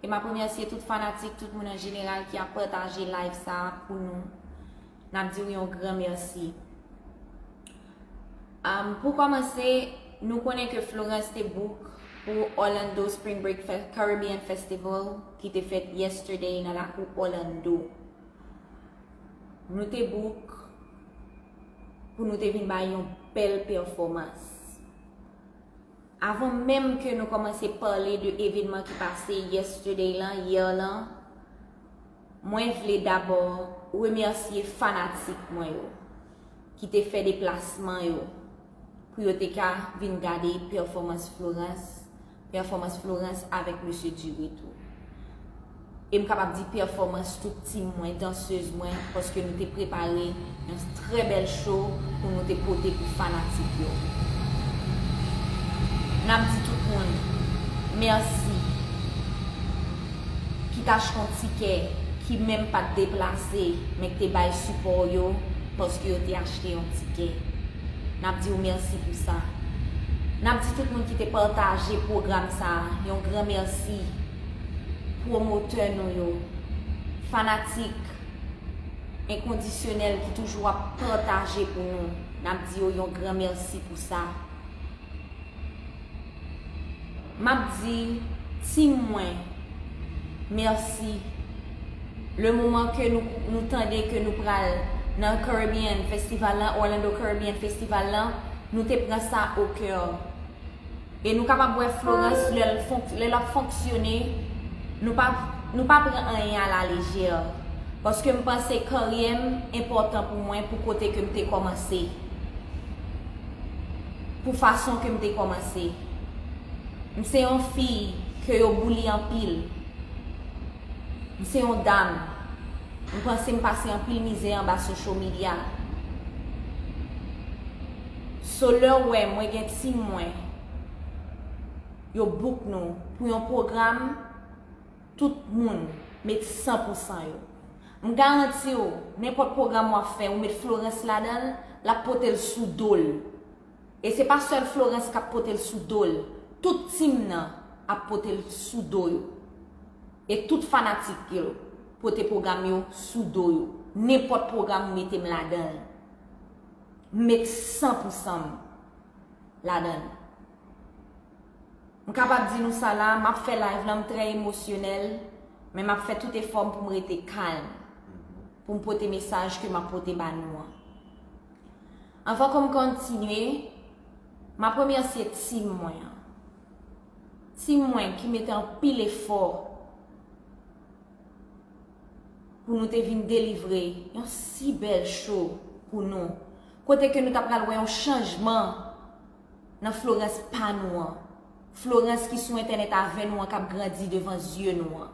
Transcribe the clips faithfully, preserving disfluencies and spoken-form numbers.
E m ap remèsye tout fanatik, tout moun an jeneral ki ap pataje live sa a pou nou. N ap di w yon gran mèsi. Um, pou kòmanse, nou konnen ke Florence te book pou Orlando Spring Break Fe- Caribbean Festival ki te fèt yesterday nan lakou Orlando. Nou te book pou nou te vin bay yon bèl pèfòmans. Avan menm ke nou kòmanse pale de evenman ki pase yesterday lan, yè lan, mwen vle dabò remèsye fanatik mwen yo ki te fè deplasman yo pou yo te ka vin gade pèfòmans Florence, pèfòmans Florence avèk Mesye Dure tou. E m kapab di pèfòmans tout tim mwen, dansez mwen, paske nou te prepare yon trè bèl show pou nou te pote pou fanatik yo. N ap di tout moun mèsi ki t achte yon tikè, ki menm pa t deplase, men ki te bay sipò yo, paske yo te achte yon tikè. N ap di w mèsi pou sa. N ap di tout moun ki te pataje pwogram sa a, yon gran mèsi. Pwomotè nou yo, fanatik enkondisyonèl ki toujou ap pataje pou nou, n ap di yo yon gran mèsi pou sa. M ap di tim mwen mèsi. Le moman ke nou, nou tande ke nou pral nan Caribbean Festival lan, Orlando Caribbean Festival lan, nou te pran sa o kè. E nou kapab wè Florence lè l fonk- lè l ap fonksyone, nou pa, nou pa pran anyen a la lejè. Paske m panse karyè m enpòtan pou mwen, pou kote ke m te kòmanse, pou fason ke m te kòmanse. M se yon fi ke yo bouli anpil. M se yon dam. M panse m pase anpil mizè anba social media. So lè w wè mwen gen tim mwen, yo book nou pou yon pwogram, tout moun met san pou san yo. M garanti w, nenpòt pwogram w ap fè, ou met Florence ladan l, l ap pote l sou do l. E se pa sèl Florence k ap pote l sou do l. Tout tim nan ap pote l sou do yo. E tout fanatik yo pote pwogram yo sou do yo. Nenpòt pwogram ou mete m ladan l. M met san pou san m ladan l. M kapab di nou sa la, m ap fè live lan, m trè emosyonèl, men m ap fè tout efò m pou m rete kalm, pou m pote mesaj ke m ap pote ba nou an. Anvan ke m kontinye, m ap remèsye tim mwen an. Tim mwen ki mete anpil efò pou nou te vin delivre yon si bèl show pou nou, kote ke nou ta pral wè yon chanjman nan Florence pa nou an, Florence ki sou entènèt avè nou an, k ap grandi devan zye nou an.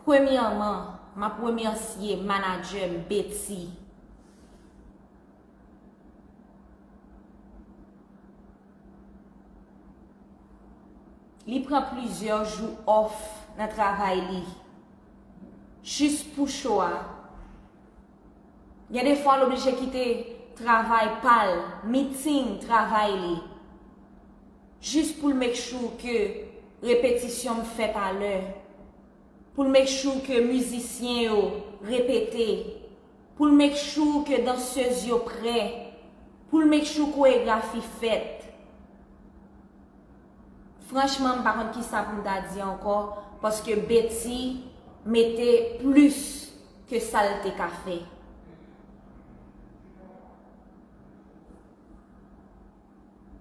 Premyèman, m ap remèsye manadjè m, Betty. Li pran plizyè jou off nan travay li, jis pou show a. Gen de fwa l oblije kite travay pa l, meeting travay li, jis pou l make sure ke repetisyon m fèt alè, pou l make sure ke mizisyen yo repete, pou l make sure ke dansez yo prè, pou l make sure koregrafi fèt. Franchman, m pa konn kisa pou m ta di ankò, paske Betty mete plis ke sa l te ka fè.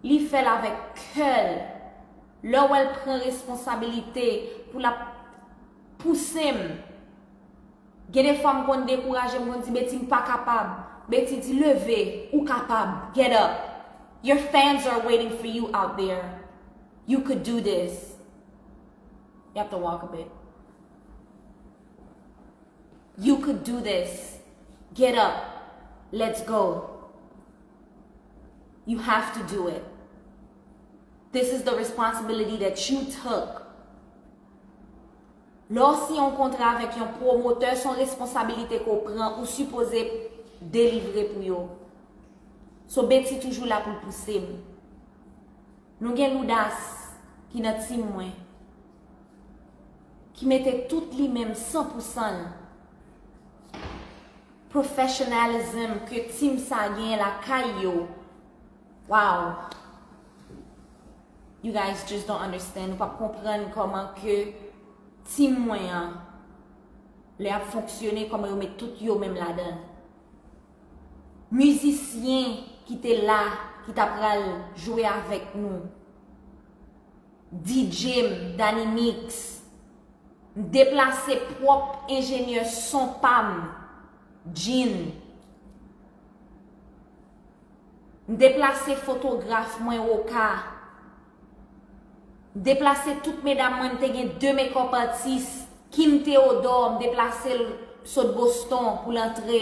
Li fè l avèk kè l. Lè w wè l pran responsabilite pou l ap pouse m, gen de fwa m konn dekouraje, m konn di, Betty, m pa kapab. Betty di, leve, ou kapab. Get up. Your fans are waiting for you out there. You could do this. You have to walk a bit. You could do this. Get up. Let's go. You have to do it. This is the responsibility that you took. Lè w siyen yon kontra avèk yon pwomotè, se yon responsabilite ke w pran, ou sipoze delivre pou yo. So, Betty toujou la pou l pouse m. Nou gen Loudas ki nan tim mwen. ki mete tout li menm san pou san l, professionalism ke team sa genyen lakay yo. Wow. You guys just don't understand. Ou p ap konprann kòman ke team mwen an, lè ap fonksyone, kòman yo met tout yo menm ladan l. Mizisyen ki te la, ki ta pral jwe avèk nou. D J m, Danny Mix. M deplase pwòp enjenyè son pa m, Jean. M deplase fotograf mwen, Woka. M deplase tout medam mwen, m te gen de makeup artist, Kim Theodore, m deplase l sot Boston pou l antre.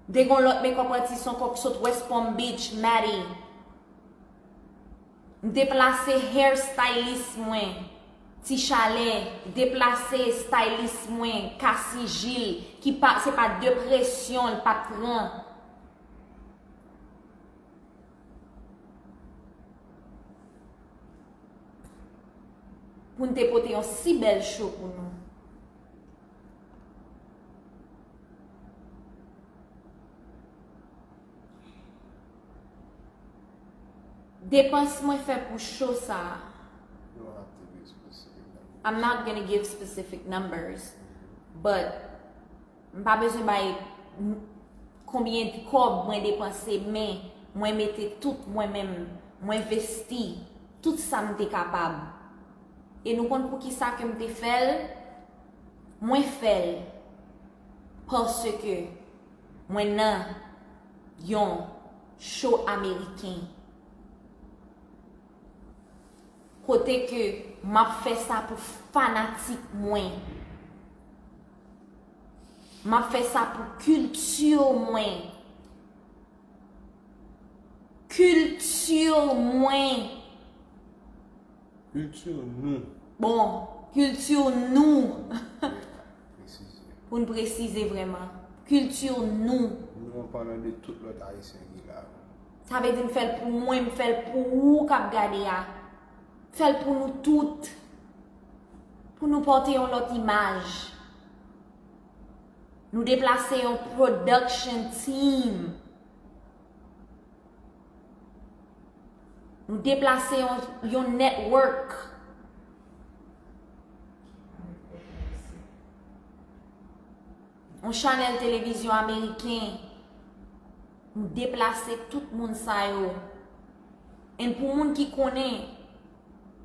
M te gen yon lòt makeup artist ankò k sot West Palm Beach, Maddie. M deplase hair stylist mwen, Ti Chalè, deplase stylist mwen, Cassie Gilles, ki pa, se pa de presyon l pa t pran. Pou n te pote yon si bèl show pou nou. Depans mwen fè pou show sa a. You don't have to give specific numbers. I'm not gonna give specific numbers, but m pa bezwen bay n-, konbyen kòb mwen depanse, men mwen mete tout mwen menm, mwen envesti tout sa m te kapab. E nou konn poukisa ke m te fè l? Mwen fè l paske mwen nan yon show ameriken. Kote ke m ap fè sa pou fanatik mwen. M ap fè sa pou kilti mwen. Kilti mwen. Kilti nou. Bon, kilti nou. Presize. Pou n presize vrèman. Kilti nou. Nou an palan de tout lòt Ayisyen ki la. Sa vle di m fè l pou mwen, m fè l pou ou k ap gade a. Fè l pou nou tout. Pou nou pote yon lòt imaj. Nou deplase yon production team. Nou deplase yon, yon network. Yon chanèl televizyon ameriken. Nou deplase tout moun sa yo. And pou moun ki konnen,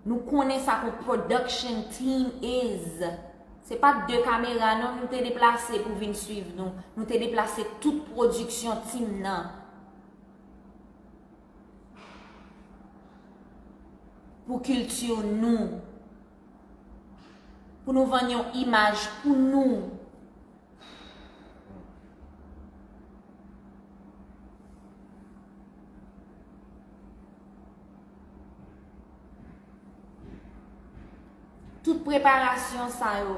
nou konnen sa k yon production team is. Se pa t de kamera non nou te deplase pou vin swiv nou. Nou te deplase tout pwodiksyon team nan. Pou kilti nou. Pou nou vann yon imaj pou nou. Tout preparasyon sa yo,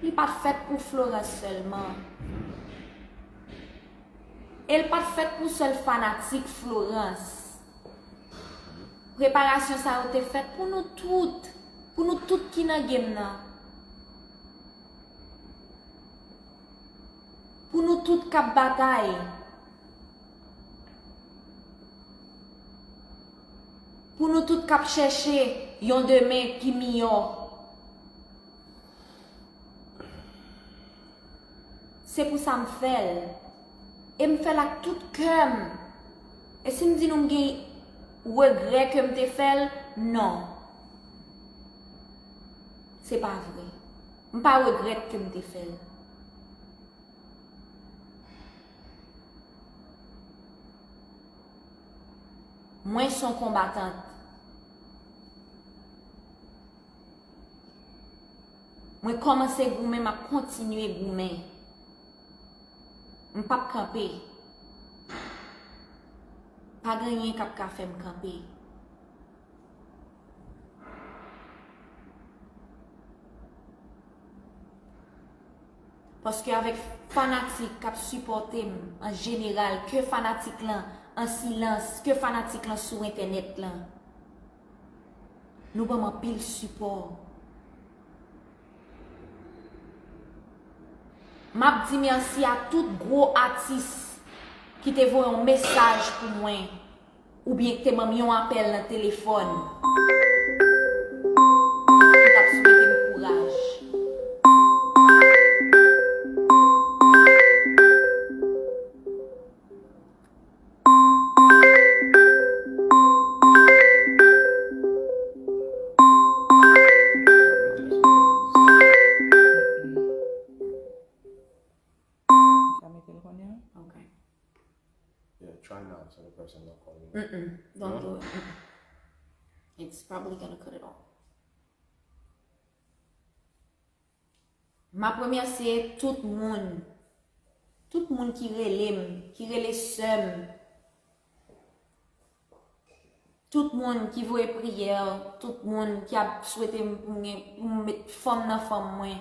li pa t fèt pou Florence sèlman. E l pa t fèt pou sèl fanatik Florence. Preparasyon sa yo te fèt pou nou tout, pou nou tout ki nan game nan. Pou nou tout k ap batay. Pou nou tout k ap chèche yon demen ki miyò. Se pou sa m fè l. E m fè l ak tout kè m. E si m di nou m gen regrè ke m te fè l, non. Se pa vre. M pa regrèt ke m te fè l. Mwen se yon konbatant. Mwen kòmanse goumen, m ap kontinye goumen. M p ap kanpe. Pa gen anyen k ap ka fè m kanpe. Paske avèk fanatik k ap sipòte m an jeneral, ke fanatik lan an silans, ke fanatik lan sou entènèt lan. Nou ban m anpil sipò. M ap di mèsi a tout gwo atis ki te voye yon mesaj pou mwen oubyen ki te ban m yon apèl nan telefòn. Ki t ap swete m kouraj. Sa mete l kounye a? Ok. Yeah, try now so the person don't call you. Mm-mm. Don't do it. Mm-mm. It's probably gonna cut it off. M ap remèsye tout moun. Tout moun ki rele m, ki rele sè m. Tout moun ki voye priyè, tout moun ki ap swete m pou m gen, pou m met fanm nan fanm mwen.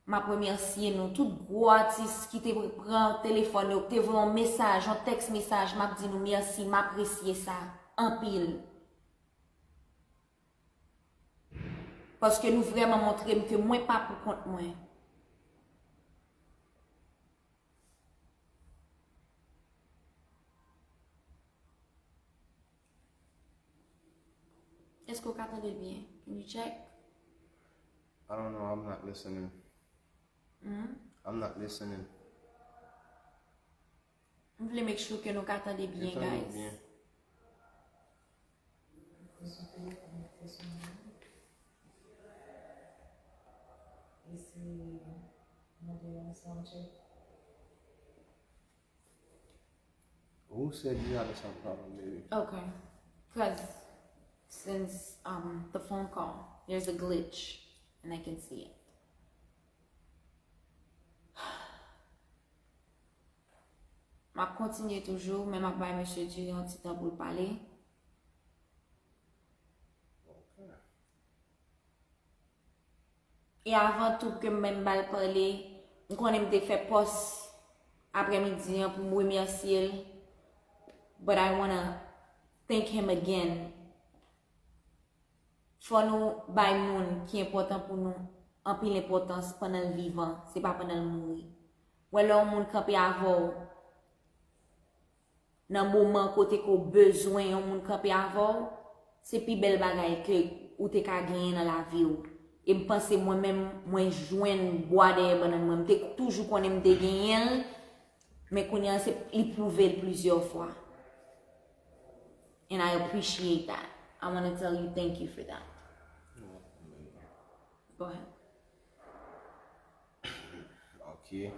M ap remèsye nou, tout gwo atis ki te pran telefòn yo, ki te voye yon mesaj, yon tèks mesaj, m ap di nou mèsi, m apresye sa anpil. Paske nou vrèman montre m ke mwen pa pou kont mwen. Èske w ka tande l byen? Can you check? I don't know, I'm not listening. Hmm? I'm not listening. M vle make sure ke nou ka tande byen, guys. Who said you had a sound problem, baby? Okay. Cause since um the phone call, there's a glitch and I can see it. M ap kontinye toujou, men m ap bay mesye Diri yon ti tan pou l pale. E avan tou ke m menm ba l pale, m konnen m te fè pòs aprèmidi an pou m remèsye l, but I wanna thank him again. Fò nou bay moun ki enpòtan pou nou anpil enpòtans pandan l vivan, se pa pandan l mouri. Wè lè yon moun kanpe avè w nan moman kote ke w bezwen yon moun kanpe avè w, se pi bèl bagay ke ou te ka genyen nan lavi w. E m panse mwen menm, mwen jwenn bwa dèyè bannann mwen. M te toujou konnen m te genyen l, men kounye a se, li pwouve l plizyè fwa. And I appreciate that. I wanna tell you thank you for that. Go ahead. Ok.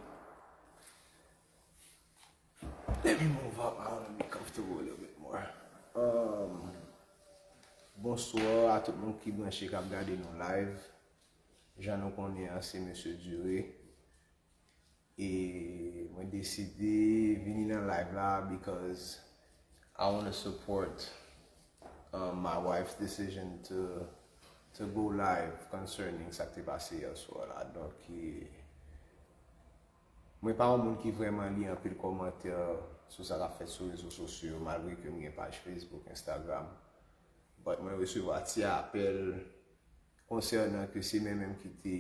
Let me move up. I wanna be comfortable a little bit more. Um, bonswa a tout moun ki branche, k ap gade nou live. Jan nou konnen an, se Mesye Diri. E mwen deside vini nan live la because I wanna support um, my wife's decision to to go live concerning sa k te pase yè swa la. Donk, e, mwen pa yon moun ki vrèman li anpil kòmantè sou sa k ap fèt sou rezo sosyo yo, malgre ke m gen paj Facebook, Instagram. But mwen resevwa ti apèl konsènan ke se mwen menm ki te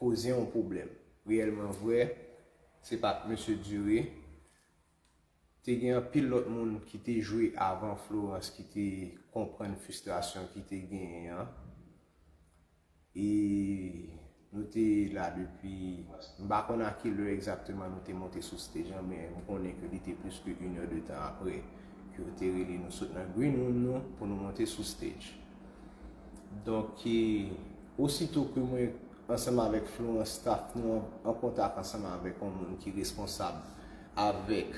koze yon pwoblèm. Reyèlman vre, se pa t Mesye Diri. Te gen anpil lòt moun ki te jwe avan Florence ki te konprann fristrasyon ki te genyen an. E nou te la depi, m pa konn a kilè egzakteman nou te monte sou stage an, men m konnen ke li te plis ke inè de tan apre ke yo te rele nou sot nan green room nou pou nou monte sou stage. Donk, e, osito ke mwen, ansanm avèk Florence, staff nou an, an kontak ansanm avèk yon moun ki responsab avèk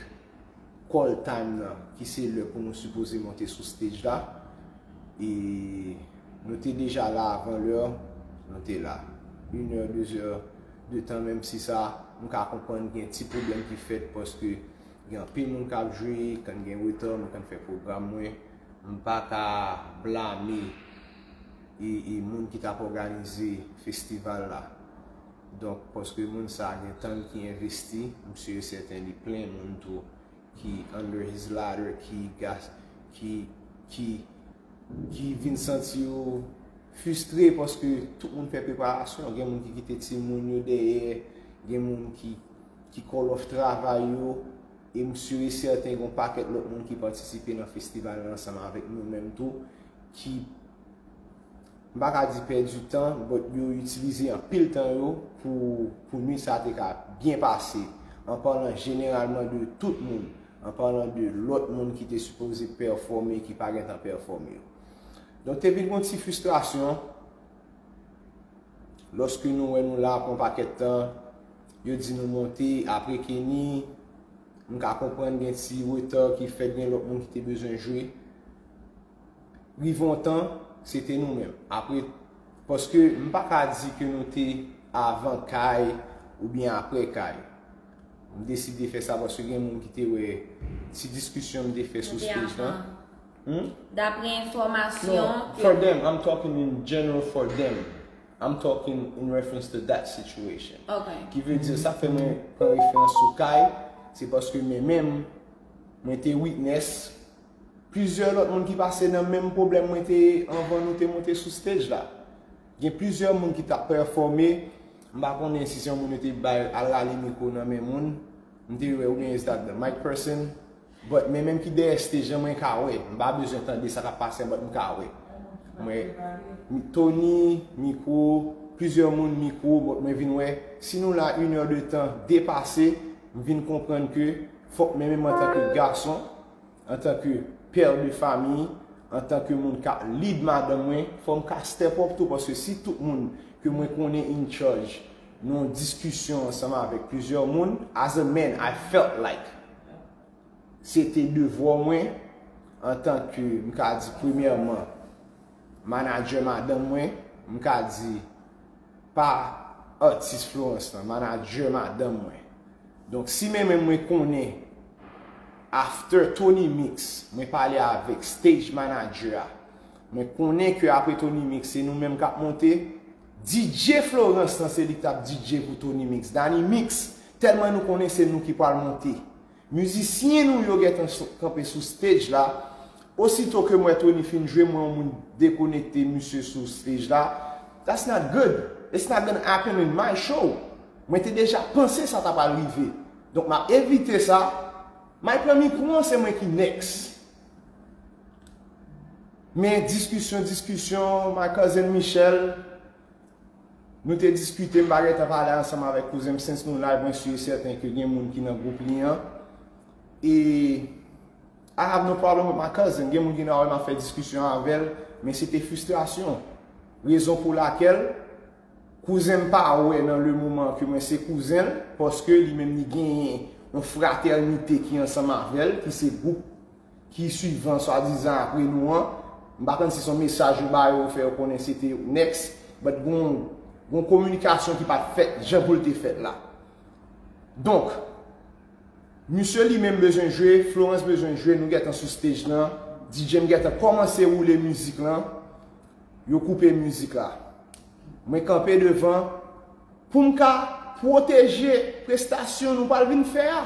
call time nan, ki se lè pou nou sipoze monte sou stage la. E nou te deja la avan lè, nou te la. Inè, dezè de tan, menm si sa, m ka konprann gen ti pwoblèm ki fèt paske gen anpil moun k ap jwe, konn gen reta, nou konn fè pwogram mwen. M pa ka blame e, e moun ki t ap òganize festival la. Donk, paske moun sa a gen tan l ki envesti, m si e sèten li plen moun tou ki under his ladder, ki gas, ki, ki ki vin santi yo fristre paske tout moun fè preparasyon. Gen moun ki kite timoun yo dèyè, gen moun ki, ki call off travay yo, e m si e sèten gen yon pakèt lòt moun ki patisipe nan festival la ansanm avèk nou menm tou, ki, m pa ka di pèdi tan, but yo itilize anpil tan yo pou, pou nwit sa te ka byen pase, an palan jeneralman de tout moun, an palan de lòt moun ki te sipoze pèfòme, ki pa gentan pèfòme yo. Donk, te vin gen yon ti fristrasyon lòske nou wè nou la pou yon pakèt tan, yo di nou monte, apre Kenny, m ka konprann gen ti reta ki fèt, gen lòt moun ki te bezwen jwe. Rive yon tan, se te nou menm. Apre, paske m pa ka di ke nou te avan Kay oubyen apre Kay. M deside fè sa paske gen moun ki te wè ti diskisyon m te fè sou stage lan. Hmm? Dapre enfòmasyon. No, for them, I'm talking in general for them. I'm talking in reference to that situation. Ok. Ki vle di, sa fè mwen pran referans sou Kay, se paske mwen menm, mwen te witness plizyè lòt moun ki pase nan menm pwoblèm mwen te ye anvan nou te monte sou stage la. Gen plizyè moun ki t ap pèfòme, m pa konnen si se yon moun yo te bay al rale mikwo nan men moun, m te wè oubyen is that the mic person, but men menm ki dèyè stage lan mwen ka wè, m pa bezwen tande sa k ap pase an but m ka wè. Mwen, Tony, mikwo, plizyè moun mikwo, but mwen vin wè, si nou la inè de tan depase, m vin konprann ke fòk men menm antanke gason, antanke pè de fami, antanke moun k ap lead madanm mwen, fò m ka step up tou, paske si tout moun ke mwen konnen in charge nan yon diskisyon ansanm avèk plizyè moun, as a man, I felt like se te devwa mwen, antanke, m ka di, premyèman, manadjè madanm mwen, m ka di, pa atis Florence lan, manadjè madanm mwen. Donk, si men menm mwen konnen, after Tony Mix, mwen pale avèk stage manager a, mwen konnen ke apre Tony Mix, se nou menm k ap monte, D J Florence lan, se li k t ap D J pou Tony Mix. Danny Mix, tèlman nou konnen se nou ki pral monte. Mizisyen nou yo gentan kanpe sou stage la. Osito ke m wè Tony fin jwe, m wè yon moun dekonekte misye sou stage la. That's not good. It's not gonna happen in my show. Mwen te deja panse sa ta pral rive. Donk, m ap evite sa. M al pran mikwo an, se mwen ki next. Men diskisyon, diskisyon, my cousin Michel, nou te diskite, m pa gentan pale ansanm avèk kouzen m, since nou live, mwen si e sèten ke gen moun ki nan gwoup li an. E I have no problem with my cousin. Gen moun ki nan wè m ap fè diskisyon avè l, men se te fristrasyon. Rezon pou lakèl, kouzen m pa wè nan le moman ke mwen se kouzen l, paske li menm li genyen yon fratènite ki ansanm avè l, ki se gwoup ki swivan swadizan apre nou an. M pa konn si se yon mesaj yo ba yo, yo fè yo konnen se te yo k next, but gon, gon kominikasyon ki pa t fèt jan pou l te fèt la. Donk, misye li menm bezwen jwe, Florence bezwen jwe, nou gentan sou stage lan, D J m gentan kòmanse woule mizik lan, yo koupe mizik la. Mwen kanpe devan, pou m ka pwoteje prestasyon nou pral vin fè a.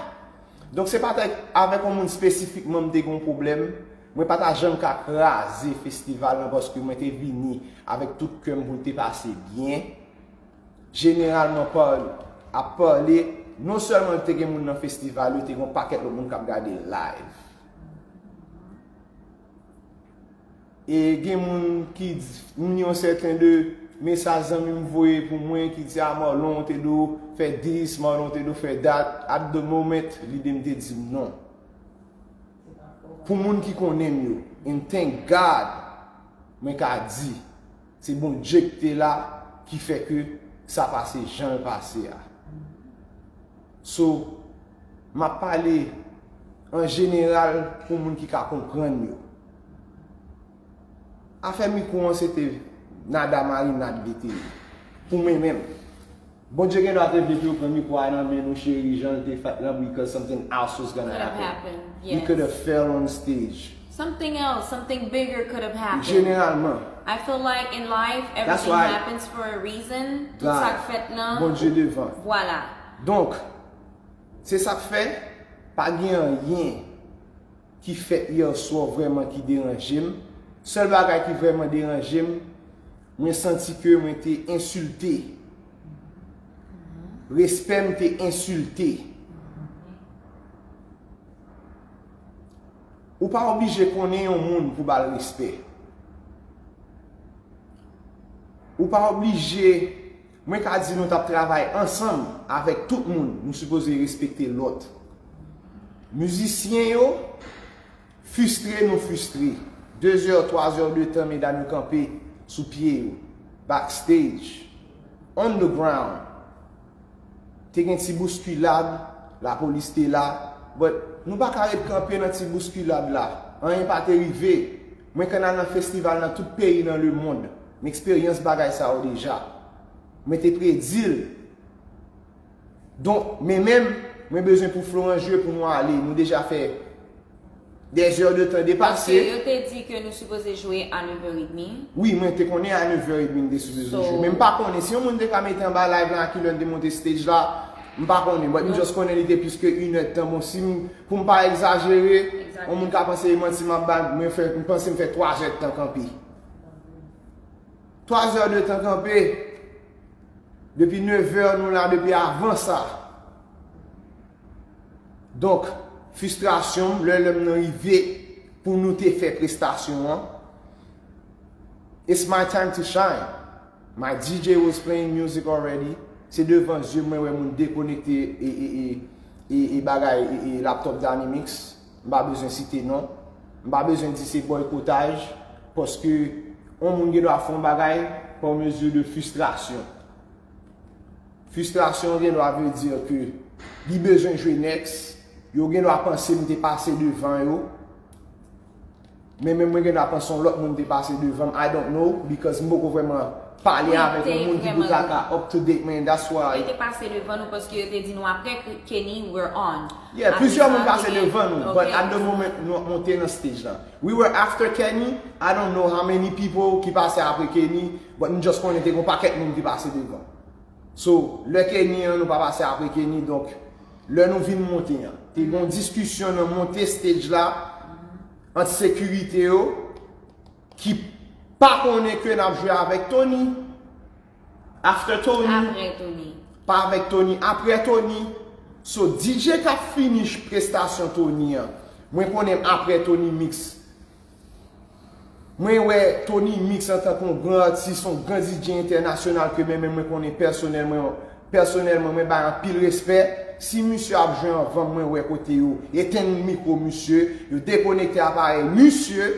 Donk, se pa t avèk yon moun espesifikman m te gen yon pwoblèm. Mwen pa ta janm ka kraze festival lan paske mwen te vini avèk tout kè m pou l te pase byen. Jeneralman, pa, ap pale, non sèlman te gen moun nan festival yo, te gen yon pakèt lòt moun k ap gade live. E gen moun ki di, m ni yon sèten de mesaj zanmi m voye pou mwen ki di, a, Marlon te dwe fè this, Marlon te dwe fè that. At the moment, lide m te di m non. Pou moun ki konnen m yo, and thank God, mwen ka di, se Bondye ki te la ki fè ke sa pase jan l pase a. So, m ap pale an jeneral pou moun ki ka konprann yo. Afè mikwo an se te nada marinad li te ye. Pou mwen menm. Bondye gen dwa te vle pou yo pran mikwo a nan men nou cheri jan l te fèt lan because something else was gonna happen. We could have fell on stage. Something else, something bigger could have happened. Jeneralman. I feel like in life, everything happens for a reason. Tout sa k fèt lan. Bondye devan. Vwala. Donk, se sa k fè, pa gen anyen ki fèt yè swa vrèman ki deranje m. Sèl bagay ki vrèman deranje m, mwen santi ke mwen te ensilte. Respè m te ensilte. Ou pa oblije konnen yon moun pou ba l respè. Ou pa oblije, mwen ka di nou t ap travay ansanm avèk tout moun, nou sipoze respekte lòt. Mizisyen yo, fristre nou fristre. Dezè, twazè de tan, medam yo kanpe sou pye yo. Backstage. On the ground. Te gen ti bouskilad, lapolis te la, but nou pa ka ret kanpe nan ti bouskilad la. Anyen pa te rive. Mwen konn al nan festival nan tout peyi nan lemond. M eksperyans bagay sa yo deja. Mwen te predi l. Donk, men menm, mwen bezwen pou Florence jwe pou nou ale. Nou deja fè dè zè de tan depase. Paske yo te di ke nou sipoze jwe a nèv è edmi. Wi, mwen te konnen a nèv è edmi nou te sipoze jwe. Men m pa konnen si yon moun te ka mete anba live la a kilè n te monte stage la, m pa konnen. But m just konnen li te plis ke inè tan. Bon, si m, pou m pa egzajere, yon moun ka panse e manti m ap bay, mwen fè, m panse m fè twazè de tan kanpe. Twazè de tan kanpe. Depi nèv è nou la, depi avan sa. Donk, fristrasyon m, lè lè m nan rive pou nou te fè prestasyon an. It's my time to shine. My D J was playing music already. Se devan zye mwen wè moun dekonekte e, e, e, e, e bagay e, e laptop Danimix. M pa bezwen site non. M pa bezwen di se bòykotaj. Paske yon moun gen dwa fè yon bagay pa mezi de fristrasyon. Fristrasyon gen dwa vle di ke li bezwen jwe next. Yo gen dwa panse m te pase devan yo. Men menm mwen gen dwa panse yon lòt moun te pase devan m. I don't know, because m poko vrèman pale avèk yon moun ki pou ta ka up to date, man. That's why. Yo te pase devan nou paske yo te di nou apre Kenny, we're on. Yeah, plizyè moun pase devan nou, but at the moment, nou ap monte nan stage la. We were after Kenny. I don't know how many people ki pase apre Kenny, but m just konnen te gen yon pakèt moun ki pase devan. So, lè Kenny an, nou pa pase apre Kenny, donk, lè nou vin monte an, te gen yon diskisyon nan monte stage la ant sekirite yo ki pa konnen ke n ap jwe avèk Tony. After Tony. Apre Tony. Pa avèk Tony, apre Tony. So, D J k ap finish prestasyon Tony an. Mwen konnen apre Tony Mix. Mwen wè Tony Mix antanke yon gran atis, yon gran D J entènasyonal ke mwen menm mwen konnen pèsonèlman, pèsonèlman mwen bay anpil respè. Si misye ap jwe anvan m, mwen wè kote yo etenn mikwo misye, yo dekonekte aparèy misye,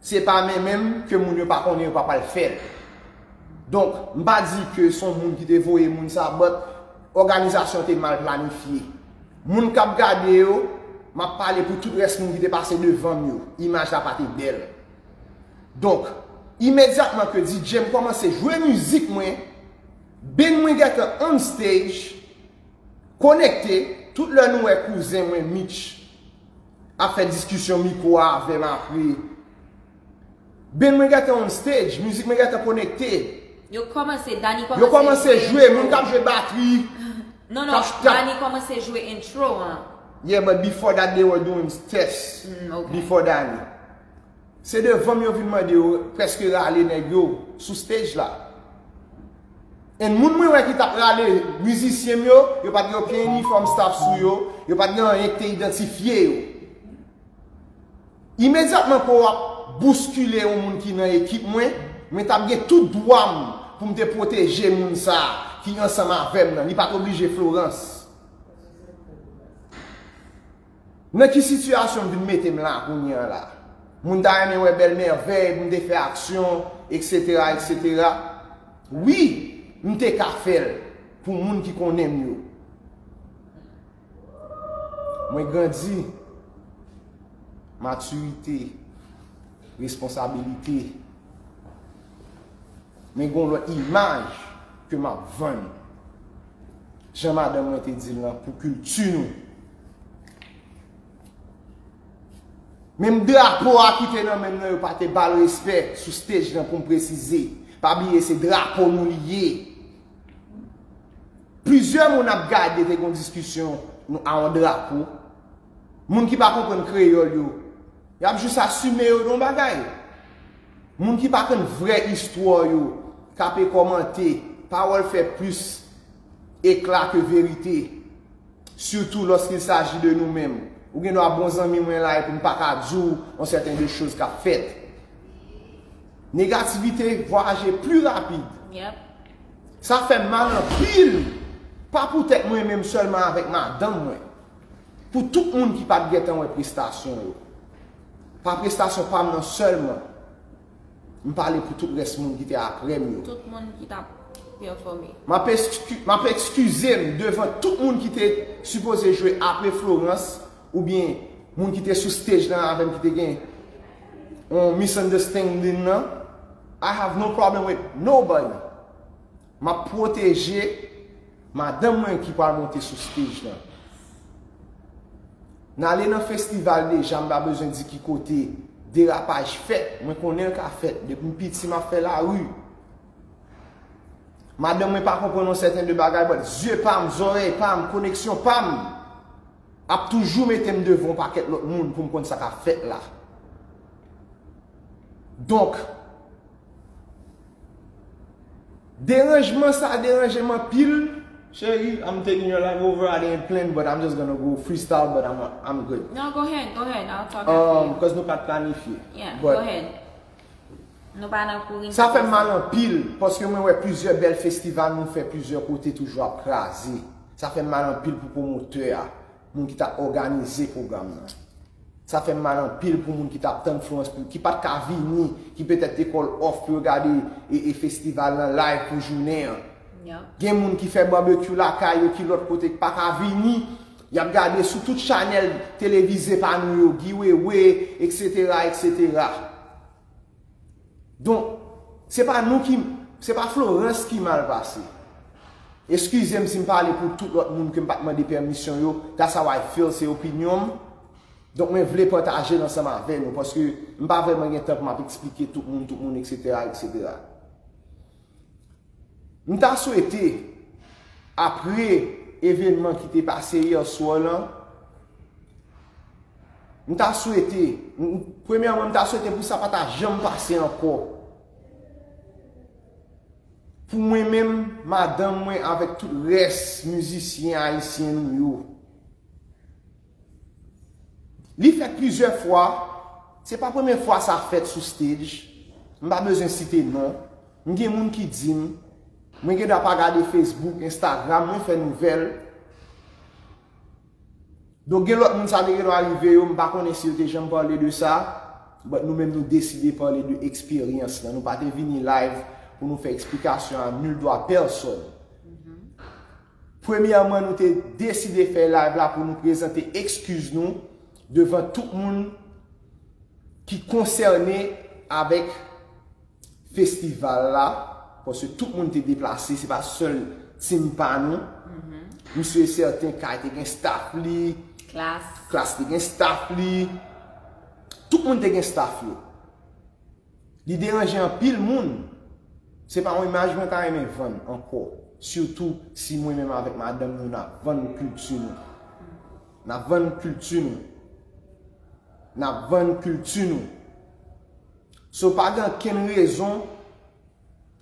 se pa mwen menm ke moun yo pa konnen yo pa pral fè l. Donk, m pa di ke se yon moun ki te voye moun sa, but òganizasyon te mal planifye. Moun k ap gade yo, m ap pale pou tout rès moun ki te pase devan m yo. Imaj la pa te bèl. Donk, imedyatman ke D J m kòmanse jwe mizik mwen, band mwen gentan on stage, konekte, tout lè nou wè kouzen mwen Mitch ap fè diskisyon mikwo a avè m apre. Band mwen gentan on stage, mizik mwen gentan konekte. Yo kòmanse, Dani kòmanse jwe, moun k ap jwe batri. Non, non, Dani kòmanse jwe intro an. Yeah, but before that they were doing tests. Mm, okay. Before Dani. Se devan m yo vin mande yo, prèske rale nèg yo sou stage la. And moun mwen wè ki t ap rale mizisyen m yo, yo pa t gen okenn inifòm staff sou yo, yo pa t gen anyen ki te idantifye yo. Imedyatman ke w ap bouskile yon moun ki nan ekip mwen, mwen t ap gen tout dwa m pou m te pwoteje moun sa a ki ansanm avè m nan. Li pa t oblije Florence. Nan ki sitiyasyon m vin mete m la kounye a la? Moun ta renmen wè bèl mèvèy, pou m te fè aksyon, et cetera, et cetera. Wi, m te ka fè l pou moun ki konnen m yo. Mwen grandi, matirite, responsabilite. Men gen yon lòt imaj ke m ap vann. Jan madanm mwen te di l lan, pou kilti nou. Menm drapo a ki te nan men m nan, yo pa te ba l respè sou stage lan, pou m presize. Pa bliye, se drapo nou li ye. Plizyè moun ap gade, te gen yon diskisyon nou a yon drapo. Moun ki pa konprann kreyòl yo, y ap jis asime yo de yon bagay. Moun ki pa konn vrè istwa yo, k ape kòmante, pawòl fè plis ekla ke verite, surtout lorsqu'il s'agit de nou menm. Ou gen dwa bon zanmi mwen la epi m pa ka di w yon sèten de choz k ap fèt. Negativite vwayaje pli rapid. Sa fè m mal anpil, pa poutèt mwen menm sèlman, avèk madanm mwen, pou tout moun ki pa t gentan wè prestasyon yo. Pa prestasyon pa m nan sèlman, m pale pou tout rès moun ki te apre m yo. Tout moun ki t ap pèfòme. M ap eski- m ap eskize m devan tout moun ki te sipoze jwe apre Florence, oubyen moun ki te sou stage lan avè m ki te gen yon misunderstanding nan. I have no problem with nobody. M ap pwoteje madanm mwen ki pral monte sou stage lan. N ale nan festival deja, m pa bezwen di ki kote derapaj fèt. Mwen konnen l ka fèt. Depi m piti, m ap fè lari. Madanm mwen pa konprann yon sèten de bagay, but zye pa m, zòrèy pa m, koneksyon pa m ap toujou mete m devan yon pakèt lòt moun pou m konn sa k ap fèt la. Donk, deranjman sa deranje m anpil. Cheri, I'm taking your life over. I didn't plan, but I'm just gonna go freestyle, but I'm, I'm good. No, go ahead, go ahead. I'll talk after you. Because nou pa t planifye. Yeah, go ahead. Nou pa nan kouri. Sa fè m mal anpil, paske mwen wè plizyè bèl festival nou fè plizyè kote toujou ap kraze. Sa fè m mal anpil pou pwomotè a, moun ki t ap òganize pwogram nan. Sa fè m mal anpil pou moun ki t ap tann Florence, ki pa t ka vini, ki petèt te call off pou yo gade e, e festival nan live pou jounen an. Gen moun ki fè barbecue lakay yo ki lòt kote ki pa ka vini, y ap gade sou tout chanèl televize pa nou yo, Guy Wewe, etsetera, etsetera. Donk, se pa nou ki, se pa Florence ki mal pase. Eskize m si m pale pou tout lòt moun ke m pa t mande pèmisyon yo, that's how I feel, se opinyon m. Donk, mwen vle pataje l ansanm avè nou, paske m pa vrèman gen tan pou m ap eksplike tout moun, tout moun, etsetera, etsetera. M ta swete, apre evènman ki te pase yè swa lan, m ta swete, m- premyèman, m ta swete pou sa pa ta janm pase ankò. Pou mwen menm, madanm mwen avèk tout rès mizisyen ayisyen nou yo. Li fèt plizyè fwa, se pa premye fwa sa fèt sou stage. M pa bezwen site non. M gen moun ki di m, mwen gen dwa pa gade Facebook, Instagram, mwen fè nouvèl. Donk gen lòt moun sa te gen dwa rive yo, m pa konnen si yo te janm pale de sa, but nou menm nou deside pale de eksperyans lan. Nou pa te vini live pou nou fè eksplikasyon à nul doit personne. Premyèman, nou te deside fè live la pou nou prezante ekskiz nou devan tout moun ki konsène avèk festival la, paske tout moun te deplase, se pa sèl team pa nou. M si e sèten, Kay te gen staff li, Klas. Klas te gen staff li, tout moun te gen staff yo. Li deranje anpil moun. Se pa yon imaj mwen ta renmen vann ankò. Sitou si mwen menm avèk madanm nou n ap vann kilti nou. N ap vann kilti nou. N ap vann kilti nou. So pa gen okenn rezon.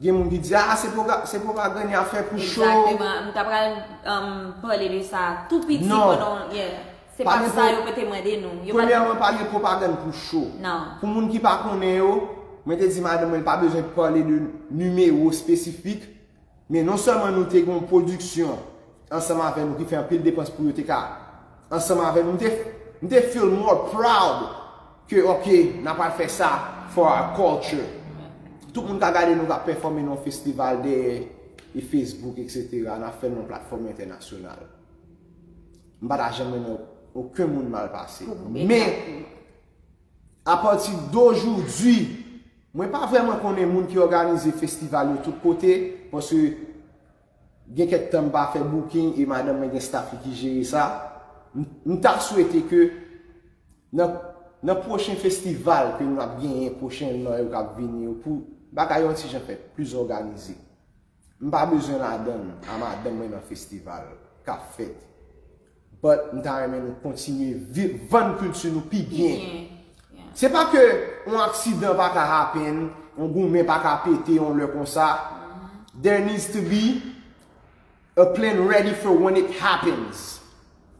Gen moun ki di, ah, se pwopagann y ap fè pou show. Egzakteman. M ta pral um, pale de sa tou piti pandan. Yeah. Se pa sa yo te mande nou. Yo pa. Premyèman, pa gen pwopagann pou show. Non. Pou moun ki pa konnen yo, mwen te di madanm mwen pa bezwen pale de nimewo espesifik, men non sèlman nou te gen yon pwodiksyon ansanm avè nou ki fè anpil depans pou yo te ka ansanm avè nou, m te, m te feel more proud ke, ok, n ap al fè sa for our culture. Tout moun ka gade nou k ap pèfòme nan yon festival dèyè e Facebook, etsetera, n ap fè l nan yon platfòm entènasyonal. M pa ta janm renmen okenn moun mal pase. Men, apati dojoudi, mwen pa vrèman konnen moun ki òganize festival yo tout kote, paske gen kèk tan m pa fè booking e madanm mwen gen staff li ki jere sa. M, m ta swete ke nan, nan pwochen festival ke nou ap genyen pwochènman yo k ap vini yo, pou bagay yo yon ti jan fè plis òganize. M pa bezwen ladann a madanm mwen nan festival k ap fèt. But m ta renmen nou kontinye viv, vann kilti nou pi byen. Se pa ke yon aksidan pa ka happen, yon goumen pa ka pete yon lè konsa. There needs to be a plan ready for when it happens.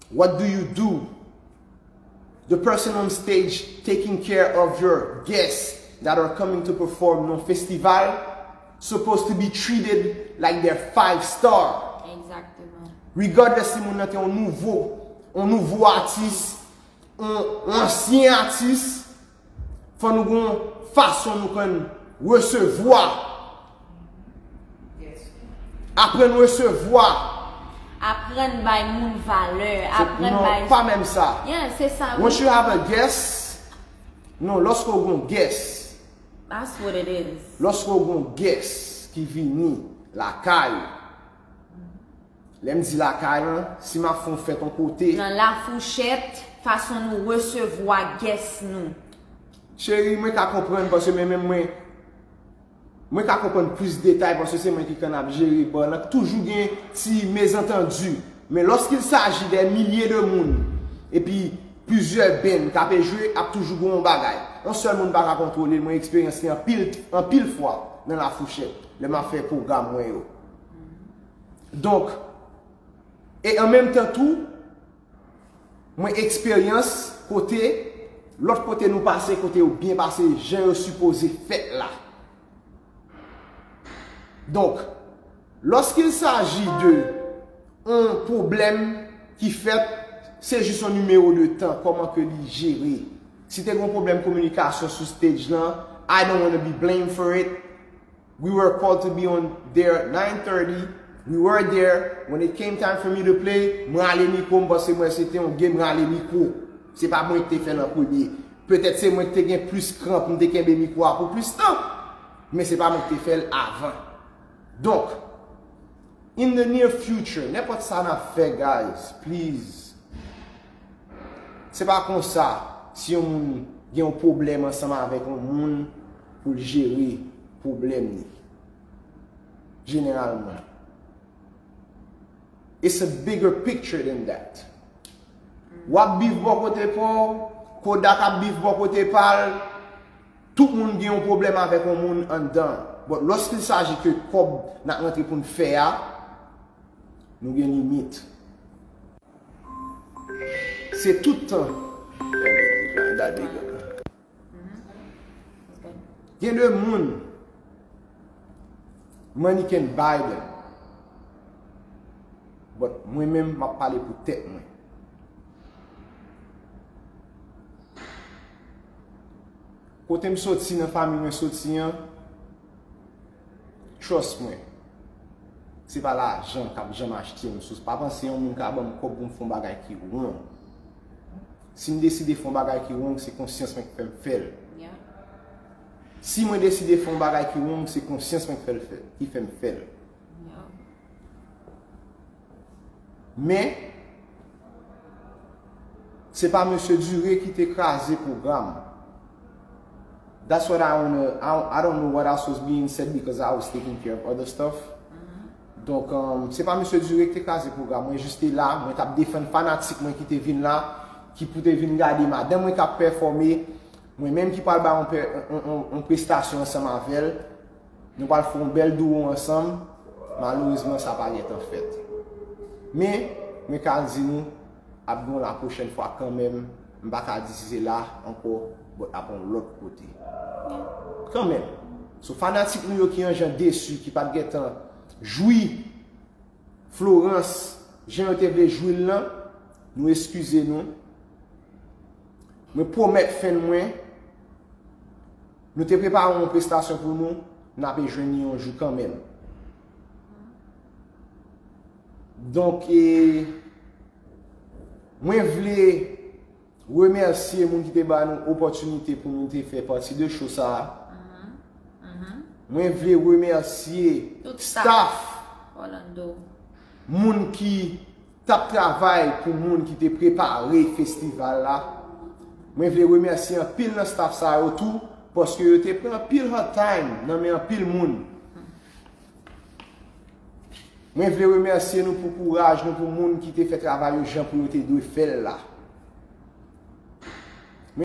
What do you do? The person on stage taking care of your guests that are coming to perform nan festival supposed to be treated like they're five star. Exactement. Regardless si moun nan te yon nouvo, yon nouvo atis, yon, yon ansyen atis, fò nou gon fason nou konn resevwa. Aprann resevwa. Aprann bay moun valè. Aprann Non, bay. Pa menm sa. Yeah, se sa. Once you have a guest, non, lòske w gon guest, That's what it is. Lòske w gon guest ki vini lakay ou, lè m di lakay lan, si m ap fè yon fèt yon kote, Nan lafouchèt, fason nou resevwa guest nou. Cheri, mwen ka konprann paske mwen menm mwen, mwen ka konprann plis detay paske se mwen ki konn ap jere bar lan. Toujou gen ti mezantandi. Men lorsqu'il s'agit des milliers de moun, epi plizyè band k ape jwe, ap toujou gen yon bagay. Yon sèl moun pa ka kontwole l. Mwen eksperyans li anpil, anpil fwa nan lafouchèt lè m ap fè pwogram mwen yo. Donk, e an menm tan tou, mwen eksperyans kote, lòt kote nou pase, kote yo byen pase, jan yo sipoze fèt la. Donk, lorsqu'il s'agit de yon pwoblèm ki fèt, se jis yon nimewo de tan, kòman ke li jere. Si te gen yon pwoblèm kominikasyon sou stage lan, I don't wanna be blamed for it. We were called to be on there nine thirty. We were there. When it came time for me to play, mwen rale mikwo m, paske mwen se te yon game, mwen rale mikwo. Se pa mwen ki te fè l an premye. Petèt se mwen ki te gen plis kran pou m te kenbe mikwo a pou plis tan. Men se pa mwen ki te fè l avan. Donk, in the near future, nenpòt sa n ap fè, guys, please, se pa konsa si yon moun gen yon pwoblèm ansanm avèk yon moun pou l jere pwoblèm li. Jeneralman, it's a bigger picture than that. W ap beef bò kote pa w, Kodak ap beef bò kote pa l, tout moun gen yon pwoblèm avèk yon moun anndan. But lorsqu'il s'agit ke kòb n ap rantre pou n fè a, nou gen limit. Se tout tan. Gen de moun, money can buy them. But mwen menm, m ap pale pou tèt mwen. Kote m soti, nan fanmi mwen soti an, trust mwen, se pa lajan k ap janm achte m. So, pa panse yon moun ka ban m kòb pou m fè yon bagay ki wrong. Si m deside fè yon bagay ki wrong, se konsyans mwen ki fè m fè l. Yeah. Si mwen deside fè yon bagay ki wrong, se konsyans mwen ki fè l fè, ki fè m fè l. Yeah. Men, se pa Mesye Dure ki te kraze pwogram. That's what I wanna, I, I don't know what else was being said because I was taking care of other stuff. Donk, um, se pa Mesye Dure ki te kraze pwogram. Mwen jis te la, mwen t ap defann fanatik mwen ki te vin la, ki pou te vin gade madanm mwen k ap pèfòme. Mwen menm ki pral bay yon, pe- yon, yon, yon prestasyon ansanm avè l. Nou pral fè yon bèl duo ansanm. Malerezman, sa pa gentan fèt. Men, mwen ka di nou, ap gen yon lapwochèn fwa kanmenm. M pa ka di si se la ankò, but ap yon lòt kote. Kanmenm. So, fanatik nou yo ki yon jan desi, ki pa t gentan jwi Florence, jan yo te vle jwi l lan, nou eskize nou. Mwen pwomèt fan mwen, nou te prepare yon prestasyon pou nou, n ape jwenn li yon jou kanmenm. Donk, e, mwen vle remèsye moun ki te ba nou opòtinite pou nou te fè pati de show sa a. Mwen vle remèsye Tout staff, Orlando. Moun ki t ap travay pou moun ki te prepare festival la. Mwen vle remèsye anpil nan staff sa yo tou, paske yo te pran anpil hard time nan men anpil moun. Mwen vle remèsye nou pou kouraj nou, pou moun ki te fè travay yo jan pou yo te dwe fè l la.